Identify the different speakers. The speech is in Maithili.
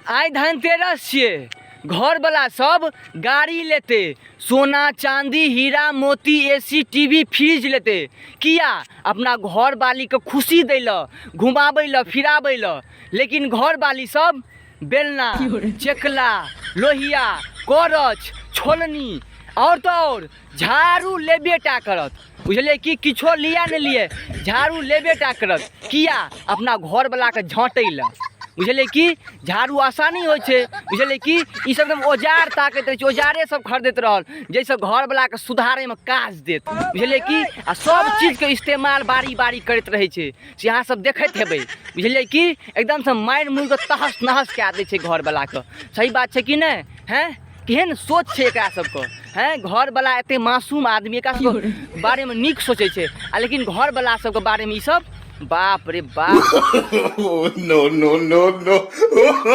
Speaker 1: आइ धनतेरस छियै घरवला सब गाड़ी लेतै सोना चाँदी हीरा मोती A C T V fridge लेतै किया अपना घरवालीके खुशी दै लए घुमाबै लए फिराबै लए लेकिन घरवाली सब बेलना चकला लोहिया करच छोलनी आओर तऽ आओर झाड़ू लेबे टा करत बुझलियै कि किछो लिअ नहि लिअ झाड़ू लेबे टा करत किया अपना घरवलाके झाँटै लए बुझलियै कि झाड़ू आसानी होइ छै बुझलियै कि ई सब एकदम औजार ताकैत रहै छै औजारे सब खरीदैत रहल जाहिसँ घरवलाके सुधारैमे काज देत बुझलियै कि आ सब चीजके इस्तेमाल बारी बारी करैत रहै छै से अहाँ सब देखैत हेबै बुझलियै कि एकदमसँ मारि मुरिकऽ तहस नहस कए दै छै घरवलाके सही बात छै कि नहि हैं केहन सोच छै एकरा सबके हैं घरवला एते मासूम आदमी एकरा सबके बारेमे नीक सोचै छै आ लेकिन घरवला सबके बारेमे ई सब बाप रे बाप
Speaker 2: no, no, no, no.